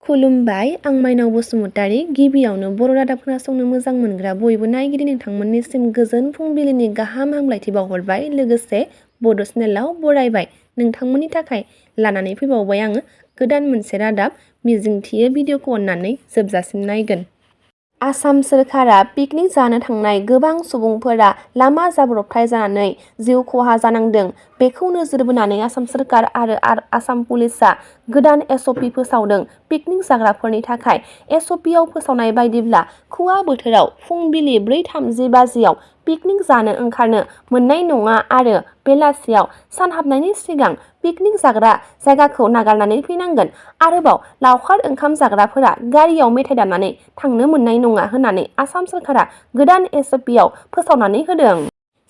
खुलुमबाय, आं माइनाव बसुमतारी। गिबियावनो बर' रादाब खोनासंनो मोजां मोनग्रा बयबो नायगिरि नोंथांमोननिसिम गोजोन फुंबिलिनि गाहाम हामलायथि बावहरबाय। लोगोसे बड' चेनेलाव बरायबाय। नोंथांमोननि थाखाय लानानै फैबावबाय आङो गोदान मोनसे रादाब। मिजिंथियो भिडिअखौ अननानै जोबजासिम नायगोन। आसाम सोरखारा पिकनिक जानो थांनाय गोबां सुबुंफोरा लामा जाब्रबथाय जानानै जिउ खहा जानांदों। बेखौ नोजोर बोनानै आसाम सोरखार आरो आसाम पुलिसआ गोदान एसअपि फोसावदों। पिकनिक जाग्राफोरनि थाखाय एसअपिआव फोसावनाय बायदिब्ला खुवा बोथोराव फुंबिलि 4:30 बाजियाव पिकनिक जानो ओंखारनो मोननाय नङा आरो बेलासियाव सान हाबनायनि सिगां पिकनिक जाग्रा जायगाखौ नागारनानै फैनांगोन। आरोबाव लावखार ओंखाम जाग्राफोरा गारियाव मेथाइ दामनानै थांनो मोननाय नङा होननानै आसाम सोरखारा गोदान एसअपिआव फोसावनानै होदों।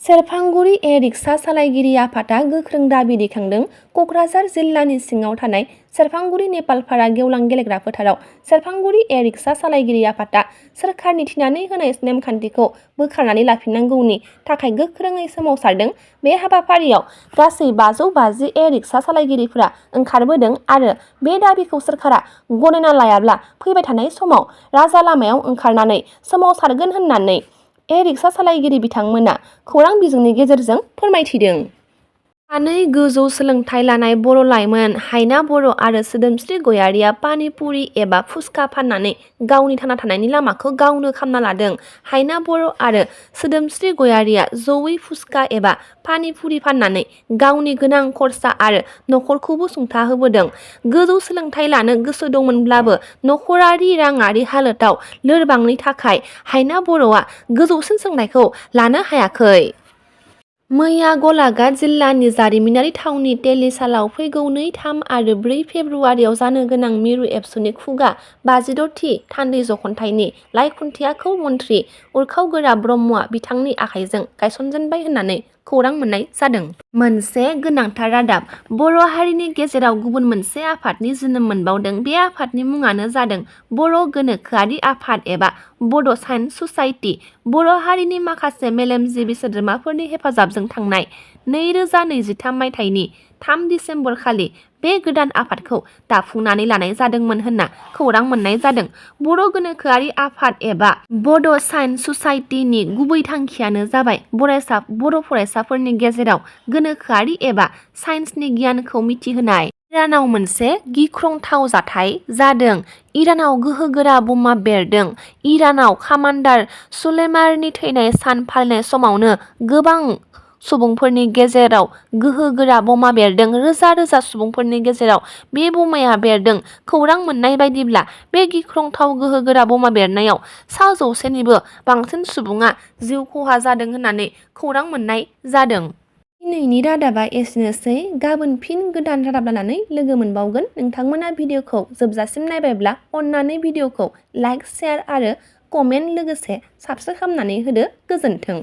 सेरफांगुरि ए-रिक्सा सालायगिरि आफादआ गोख्रों दाबि दैखांदों। कक्राझार जिल्लानि सिङाव थानाय सेरफांगुरि नेपालपारा गेवलां गेलेग्रा फोथाराव सेरफांगुरि ए-रिक्सा सालायगिरि आफादआ सोरखारनि थिनानै होनाय नेमखान्थिखौ बोखारनानै लाफिननांगौनि थाखाय गोख्रोङै सोमावसारदों। बे हाबाफारियाव गासै 550 ए-रिक्सा सालायगिरिफोरा ओंखारबोदों आरो बे दाबिखौ सोरखारा गनायना लायाब्ला फैबाय थानाय समाव राजा लामायाव ओंखारनानै सोमावसारगोन होननानै ए-रिक्सा सालायगिरि बिथांमोना खौरां बिजोंनि गेजेरजों फोरमायथिदों। सानै गोजौ सोलोंथाइ लानाय बर' लाइमोन हायना बर' आरो सोदोमस्रि गयारिया पानिपुरि एबा फुचका फाननानै गावनि थांना थानायनि लामाखौ गावनो खालामना लादों। हायना बर' आरो सोदोमस्रि गयारिया जयै फुचका एबा पानिपुरि फाननानै गावनि गोनां खरसा आरो नखरखौबो सुंथाहोबोदों। गोजौ सोलोंथाइ लानो गोसो दंमोनब्लाबो नखरारि राङारि हालोदाव लोरबांनि थाखाय हायना बर'आ गोजौसिन सोलोंथाइखौ लानो हायाखै। मैया गलाघाट जिल्लानि जारिमिनारि थावनि तेलिसालाव फैगौ 2, 3 आरो 4 फेब्रुवारियाव जानो गोनां मिरु एबसुनि खुगा 56 थि थान्दै जखनथाइनि लाइखुन्थियाखौ मन्थ्रि उरखाव-गोरा ब्रह्मआ बिथांनि आखाइजों गायसनजेनबाय होननानै खौरां मोननाय जादों। मोनसे गोनांथार रादाब। बर' हारिनि गेजेराव गुबुन मोनसे आफादनि जोनोम मोनबावदों। बे आफादनि मुङानो जादों बर' गोनोखोआरि आफाद एबा बड' साइन्स ससाइटि। बर' हारिनि माखासे मेलेमजिबि सोद्रोमाफोरनि हेफाजाबजों थांनाय 2023 मायथाइनि 3 दिसेम्बर खालि बे गोदान आफादखौ दाफुंनानै लानाय जादोंमोन होनना खौरां मोननाय जादों। बर' गोनोखोआरि आफाद एबा बड' साइन्स ससाइटिनि गुबै थांखियानो जाबाय बर' फरायसाफोरनि गेजेराव गोनोखोआरि एबा साइन्सनि गियानखौ मिथिहोनाय। इरानाव मोनसे गिख्रंथाव जाथाय जादों। इरानाव गोहोगोरा बमा बेरदों। इरानाव कामान्डार सुलेमानिनि थैनाय सान फालिनाय समावनो गोबां सुबुंफोरनि गेजेराव गोहोगोरा बमा बेरदों। रोजा रोजा सुबुंफोरनि गेजेराव बे बमाया बेरदों। खौरां मोननाय बायदिब्ला बे गिख्रंथाव गोहोगोरा बमा बेरनायाव 100निबो बांसिन सुबुङा जिउ खहा जादों होननानै खौरां मोननाय जादों। दिनैनि रादाबा एसेनोसै। गाबोन फिन गोदान रादाब लानानै लोगो मोनबावगोन। नोंथांमोना भिडिअखौ जोबजासिम नायबायब्ला अननानै भिडिअखौ लाइक, शेयार आरो कमेन्ट लोगोसे साबस्क्राइब खालामनानै होदो। गोजोन्थों।